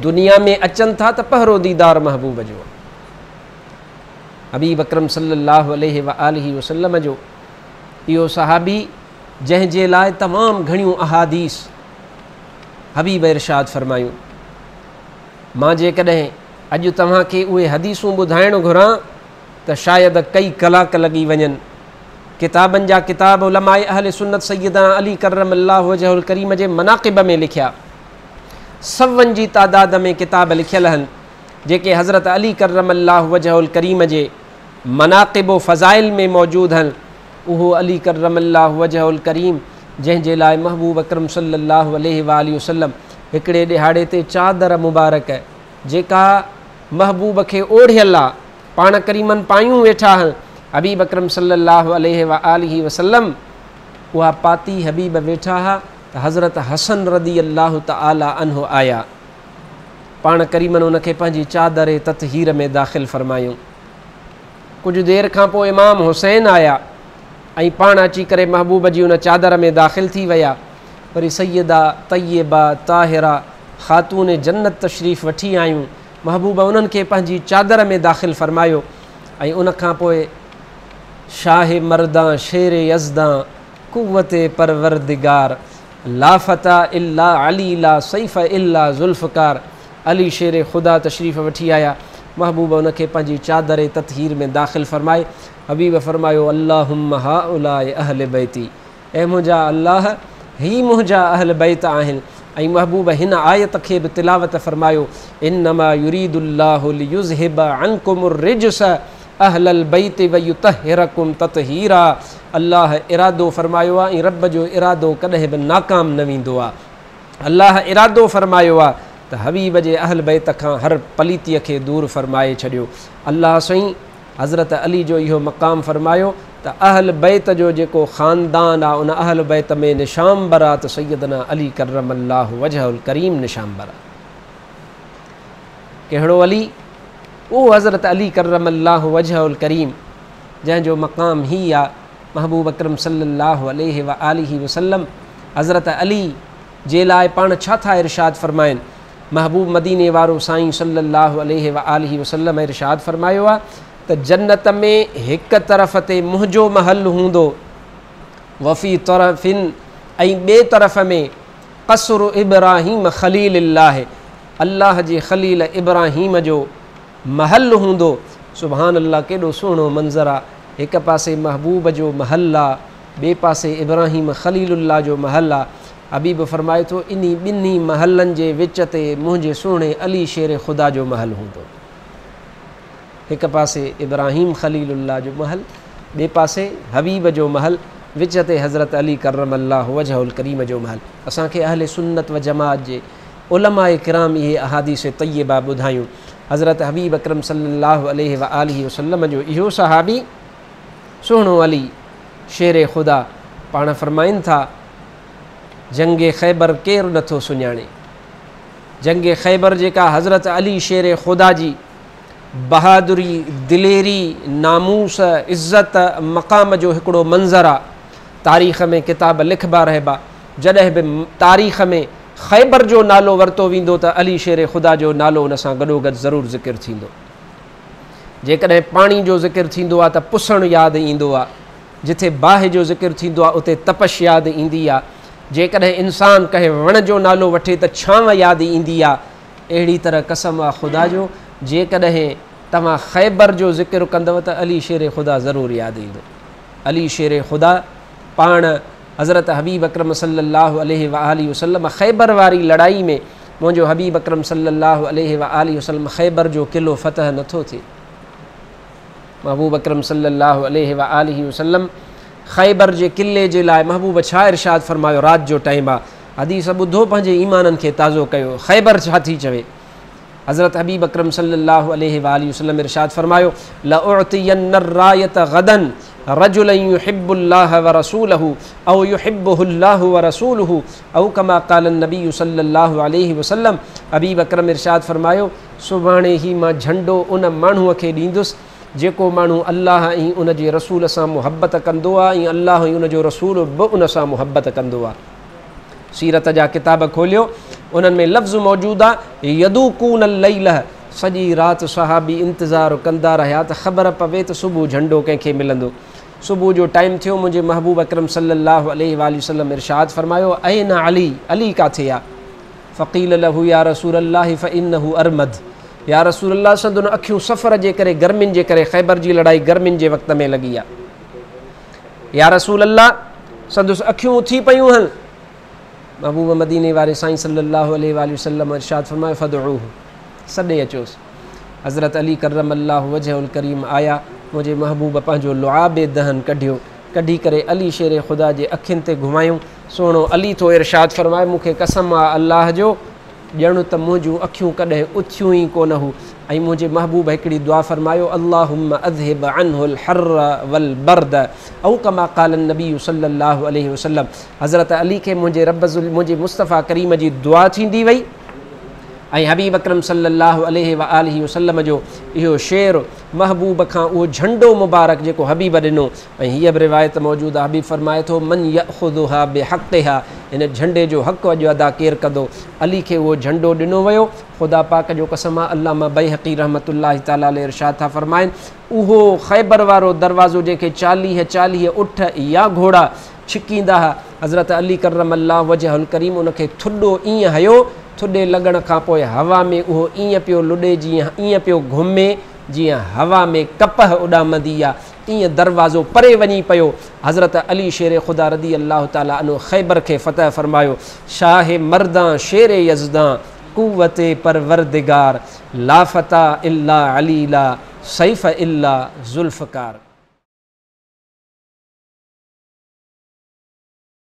दुनिया में अचनि था त पहिरो दीदार महबूब जो। हबीब अकरम सल्लल्लाहु अलैहि वआलिहि वसल्लम जो इहो सहाबी जंहिंजे लाइ तमामु घणियूं अहादीस हबीब इरशाद फरमायूं। मां जेकॾहिं अॼु तव्हांखे उहे हदीसूं ॿुधाइणु घुरां त शायदि कई कलाक लॻी वञनि। किताबनि जा किताब उलमाए अहले सुन्नत सैयदना अली करमल्लाहु वजहुल करीम जे मनाक़िब में लिखिया, सवन जी तादाद में किताब लिखियल आहिनि जेके हज़रत अली करमल्लाहु वजहुल करीम जे मनाक़िब व फ़ज़ाइल में मौजूद आहिनि। उहो अली करमल्लाहु वजहुल करीम जंहिंजे लाइ महबूब अकरम सल्लल्लाहु अलैहि वआलिहि वसल्लम हिकिड़े ॾिहाड़े ते चादर मुबारक जेका महबूब खे ओढ़ियल आहे, पाण करीमनि पायूं वेठा आहिनि, हबीब अकरम सल्लल्लाहु अलैहि वआलिहि वसल्लम उहा पाती हबीब वेठा हुआ त हज़रत हसन रदी अल्लाह तआला अन्हो आया, पाण करीमनि उनखे पंहिंजी चादर ततहीर में दाख़िल फरमायूं। कुझु देरि खां पोइ इमाम हुसैन आया ऐं पाण अची करे महबूब जी उन चादर में दाख़िल थी विया। वरी सैयदा तय्यबा ताहिरा ख़ातून जन्नत तशरीफ़ वठी आयूं, महबूब उन्हनि खे पंहिंजी चादर में दाख़िल फरमायो। ऐं उन खां पोइ शाह मर्दां शेर यज़दां कुव्वत परवरदिगार ला फता इल्ला अली ला सैफ़ इल्ला ज़ुल्फ़कार अली शेर ख़ुदा तशरीफ़ वठी आया, महबूब उनखे पंहिंजी चादर ततहीर में दाख़िल फरमाए। हबीब फरमायो अल्लाहुम्मा हाउलाए अहल बैती, ऐ मुंहिंजा अल्लाह ही मुंहिंजा अहल बैत आहिनि। ऐं महबूब हिन आयत खे बि तिलावत फरमायो इन्नमा युरीदुल्लाहु लियुज़हिब अन्कुमुर रिज्स अहलल बैत व युतहिरकुम ततहीरा। अल्लाह इरादो फरमायो आहे ऐं रब जो इरादो कॾहिं बि नाकाम न वेंदो आहे। अल्लाह इरादो फरमायो आहे त हबीब जे अहल बैत खां हर पलीतीअ खे दूर फरमाए छॾियो। अल्लाह साईं हज़रत अली जो इहो मक़ाम फरमायो त अहल बैत जो जेको ख़ानदान आहे उन अहल बैत में निशामबर आहे त सैयदना अली करमल्लाहु वजहुल करीम निशामबर आहे। कहिड़ो अली? उहो हज़रत अली करमल्लाहु वजहुल करीम जंहिंजो मक़ाम ही आहे। महबूब अकरम सल्लल्लाहु अलैहि वआलिहि वसल्लम हज़रत अली जे लाइ पाण छा था इरशाद फरमाइनि? महबूब मदीने वारो साईं सल्लल्लाहु अलैहि वआलिहि वसल्लम इरशाद फरमायो आहे त जन्नत में हिकु तरफ़ ते मुंहिंजो महल हूंदो, वफ़ी तरफ़िन ऐं ॿिए तरफ़ में क़स्र इब्राहिम ख़लील, अल्लाह जे ख़लील इब्राहिम जो महल हूंदो। सुभान अल्लाह, केॾो सुहिणो मंज़र आहे। हिकु पासे महबूब जो महल आहे, ॿिए पासे इब्राहिम ख़लीलुल्लाह जो महल आहे। हबीब फरमाए थो इन्ही ॿिन्ही महलनि जे विच ते मुंहिंजे सुहिणे अली शेर ख़ुदा जो महल हूंदो। हिकु पासे इब्राहिम ख़लीलुल्लाह जो महल, ॿिए पासे हबीब जो महल, विच ते हज़रत अली करमल्लाहु वजहुल करीम जो महल। असांखे अहले सुन्नत व जमात जे उलमाए किराम इहे अहादीस तय्यबा ॿुधायूं। हज़रत हबीब अकरम सल्लल्लाहु अलैहि वआलिहि वसल्लम जो इहो सहाबी सुहिणो अली शेर ख़ुदा पाण फरमाइनि था जंग ख़ैबर केरु नथो सुञाणे। जंग ख़ैबर जेका हज़रत अली शेर ख़ुदा जी बहादुरी, दिलेरी, नामूस, इज़त, मक़ाम जो हिकिड़ो मंज़र आहे। तारीख़ में किताब लिखबा रहबा, जॾहिं बि तारीख़ में ख़ैबर जो नालो वरितो वेंदो त अली शेर ख़ुदा जो नालो उन सां गॾोगॾु ज़रूरु ज़िक्र थींदो। जेकॾहिं पाणी जो ज़िक्र थींदो आहे त पुसणु यादि ईंदो आहे, जिथे बाहि जो ज़िक्र थींदो आहे उते तपश यादि ईंदी आहे, जेकॾहिं इंसान कंहिं वण जो नालो वठे त छांव यादि ईंदी आहे। अहिड़ी तरह कसम आहे ख़ुदा जो, जेकॾहिं तव्हां ख़ैबर जो ज़िक्र कंदव त अली शेर ख़ुदा ज़रूरु यादि ईंदो। अली शेर ख़ुदा पाण हज़रत हबीब अकरम सल्लल्लाहु अलैहि वआलिहि वसल्लम ख़ैबर वारी लड़ाई में मुंहिंजो हबीब अकरम सल्लल्लाहु अलैहि वआलिहि वसल्लम ख़ैबर जो किलो फ़तह नथो थिए। महबूब अकरम सल्लल्लाहु अलैहि वआलिहि वसल्लम ख़ैबर जे किले जे लाइ महबूब छा इरशाद फरमायो? राति जो टाइम आहे, हदीस ॿुधो, पंहिंजे ईमाननि खे ताज़ो कयो। ख़ैबर छा थी चवे? हज़रत हबीब अकरम सल्लल्लाहु अलैहि वआलिहि वसल्लम इरशाद फरमायो लउअतियन्न रायत गदन रजुलन युहिब्बुल्लाह व रसूलहु औ युहिब्बुहुल्लाहु व रसूलुहु औ कमा क़ाल नबी सल्लल्लाहु अलैहि वसल्लम। हबीब अकरम इरशाद फरमायो सुभाणे ही मां झंडो उन माण्हूअ खे ॾींदुसि जेको माण्हू अल्लाह ऐं उन जे रसूल सां मुहबत कंदो आहे ऐं अल्लाह ऐं उन जो रसूल बि उन सां मुहबत कंदो आहे। सीरत जा किताब खोलियो, انهن ۾ لفظ موجود آ يدوڪون الليل سڄي رات صحابي انتظار ڪندا رهيا ته خبر پوي ته صبح جهنڊو ڪنهن کي ملندو. صبح جو ٽائيم ٿيو منهنجي محبوب اڪرم صلي الله عليه واٰله وسلم ارشاد فرمايو اين علي علي ڪاٿي آ؟ فقيل له يا رسول الله فانه ارمد يا رسول الله سندن اکيون سفر جي ڪري گرمين جي ڪري خيبر جي لڙائي گرمين جي وقت ۾ لڳي آ يا رسول الله سندس اکيون اٿي پيون هن محبوب مديني واري سائين صلي الله عليه واٰله وسلم ارشاد فرمايو فادعوه سڏي اچوس حضرت علي ڪرم الله وجهه الڪريم آيا منهنجي محبوب پنهنجو لعاب دهن ڪڍيو ڪڍي ڪري علي شير خدا جي اکين تي گهمايون سهڻو علي ٿو ارشاد فرمائي مون کي قسم آ الله جو ڄڻ ته منهنجون اکيون ڪڏهن اٿيون ئي ڪونه هو ۽ منهنجي محبوب هڪڙي دعا فرمايو اللهم اذهب عنه الحر والبرد او ڪما قال النبي صلي الله عليه وسلم حضرت علي کي منهنجي رب منهنجي مصطفيٰ ڪريم جي دعا ٿيندي وئي ۽ حبيب اڪرم صلي الله عليه واٰله وسلم جو اهو شعر محبوب کان اهو جهنڊو مبارڪ جيڪو حبيب ڏنو ۽ هيء به روايت موجود آهي، حبيب فرمائي ٿو، من يأخذها بحقها هن جهنڊي جو حق اڄ ادا ڪير ڪندو؟ علي کي اهو جهنڊو ڏنو ويو، خدا پاڪ جو قسم آهي، علامه بيهقي رحمة الله تعالٰي عليه ارشاد ٿا فرمائن، اهو خيبر وارو دروازو جنهن کي چاليهه چاليهه اٺ يا گهوڙا ڇڪيندا ها، حضرت علي ڪرم الله وجهه الڪريم ان کي ٿڏو ائين هنيو، ٿڏي لڳڻ کان پوء هوا ۾ اهو ائين پيو لڏي جيئن ائين پيو گهمي جيئن هوا ۾ ڪپهه اڏامندي آ، ائين دروازو پري وڃي پيو. حضرت علي شير خدا رضي الله تعالٰي عنه خيبر کي فتح فرمايو. شاهه مردان شير يزدان قوت پروردگار لا فتيٰ الا علي لا سيف الا ذوالفقار.